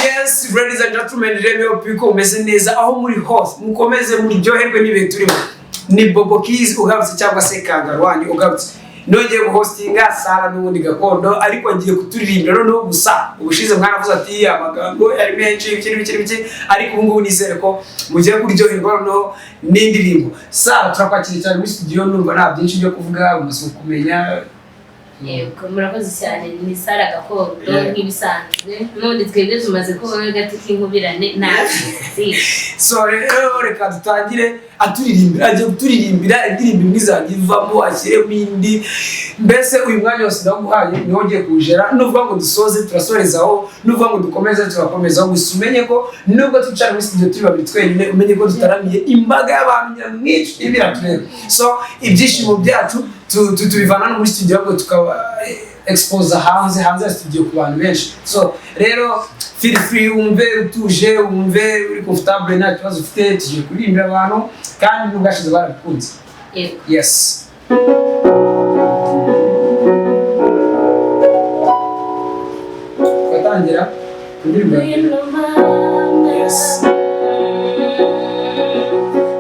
Yes, ladies and gentlemen, rero ko umeze neza aho muri hose, mukomeze muryoherwe n'ibihe turimo. Ni Bobo Keys ugarutse, cyangwa se Kangaru wanyu ugarutse, nongeye guhostinga Sara n'ubundi gakondo, ariko agiye kuturirimbira noneho. Gusa ubushize mwaravuze ati amagambo yari menshi, ibiki n'ibiki n'ibiki, ariko ubu ngubu nizere ko mugiye kuryoherwa noneho n'indirimbo. Sara, turakwakiriye cyane muri studio. Numva nta byinshi byo kuvuga, umaze kumenya. Yego, murakoze cyane. Ni Sara Gakondo nk'ibisanzwe. N'ubundi twebwe tumaze kubaho agati k'inkubirane, ntazi. So rero reka dutangire aturirimbira. Agiye kuturirimbira indirimbo imwe izajya ivamo ashyiremo indi. Mbese uyu mwanya wose ndawuguhaye, niwo ugiye kuwujera. Nuvuga ngo dusoze, turasorezaho; nuvuga ngo dukomeze, turakomezaho. Gusa umenye ko nubwo twicara muri studio turi babiri twenyine, umenye ko dutaramiye imbaga y'abantu nyamwinshi irimo iratureba. So ibyishimo byacu tubivana no muri studio, ahubwo tukaba expose hanze ya studio ku bantu benshi. So rero feel free, wumve utuje, wumve uri comfortable, nta kibazo ufite. Tugiye kuririmbira abantu kandi n'ubwashize barabikunze. Yego. Yes. Twatangira indirimbo ya mbere. Ngwino mama. Yes.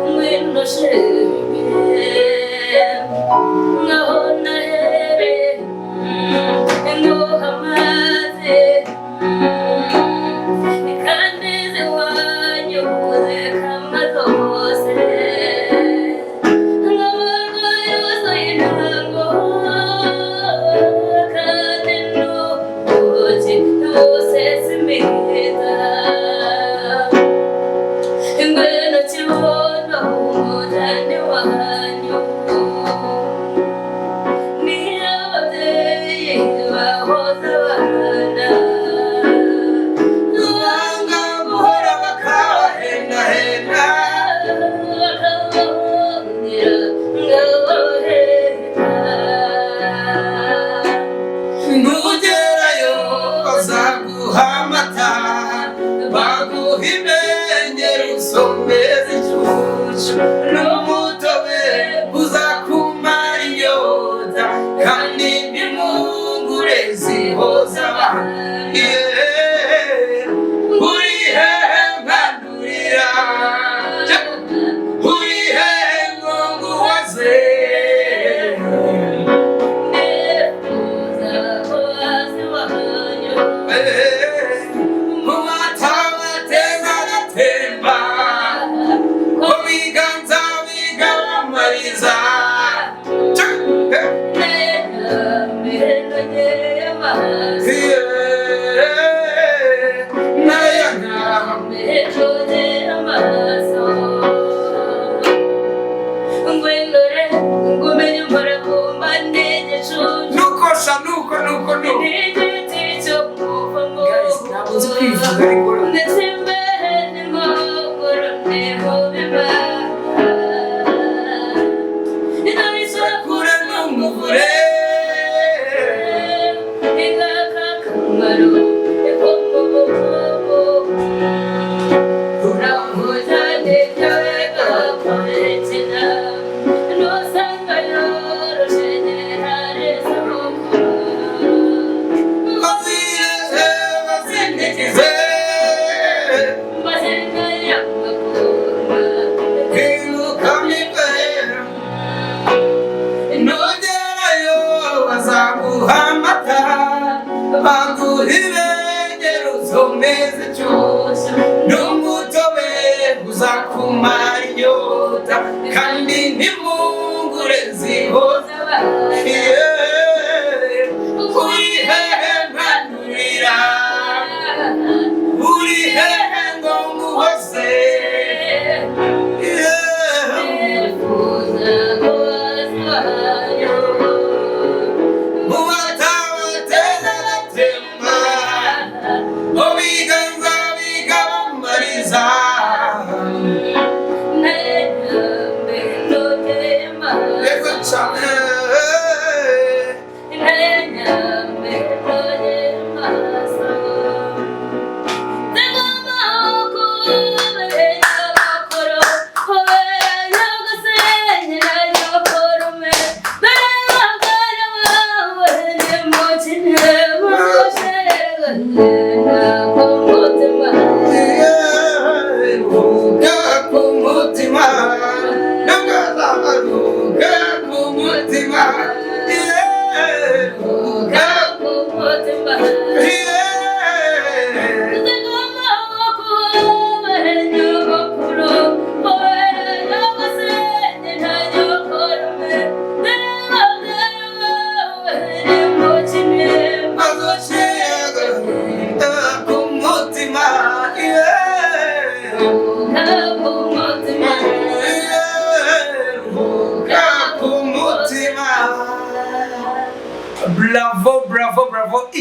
Ngwino shenge, ngaho nahere nguha amazi, kandi iwanyu zikama zose, nk'amarwa yuzuye intango, kandi n'ubuki busesa imihiga. Ngwino kibondo, umujyane wanyu, niyo ababyeyi bahoza abana. Banga guhora bakabahendahenda, bakababwira ngo baheka. Nugerayo bazaguha amata, baguha imengero, usomeza inshyushyu n'umutobe uzakumara inyota, kandi n'impungure zihoza abantu. Yeah. Uri hehe nkandurira? Uri hehe ngo nguhoze? Nifuza ko waza iwanyu. Mu mata batemba agatemba, mu biganza bigabamariza. Nayagambire amaso. Nayagambire amaso. Ngwinore ngumenye umuravumba n'igicucu. Nuko sha, nuko nuko nuko. N'igiti cyo kuvamo. Guys, ntabwo nzi kwivuga, ariko ndetse imbehe n'inkongoro niho biba. Kure n'umuvure. Ingakakamaro ko mu bukungu uramujyane gakomekina, nusanga yoroshe hareza. Bazireze bazindikize. Mazina y'amakuru. Irukamigwe. Nugerayo bazaguha amata, baguha ibengero, uzomeza inshyushyu n'umutobe uzakumara inyota, kandi n'impungure zihoza. Yeah. Uri hehe nkandurira? Uri hehe ngo nguhoze? Yeah. Nifuza ko waza iwanyu. Mu mata bateza agatemba, mu biganza bigabamariza. Nayagambire.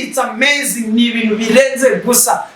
It's amazing, ni ibintu birenze gusa.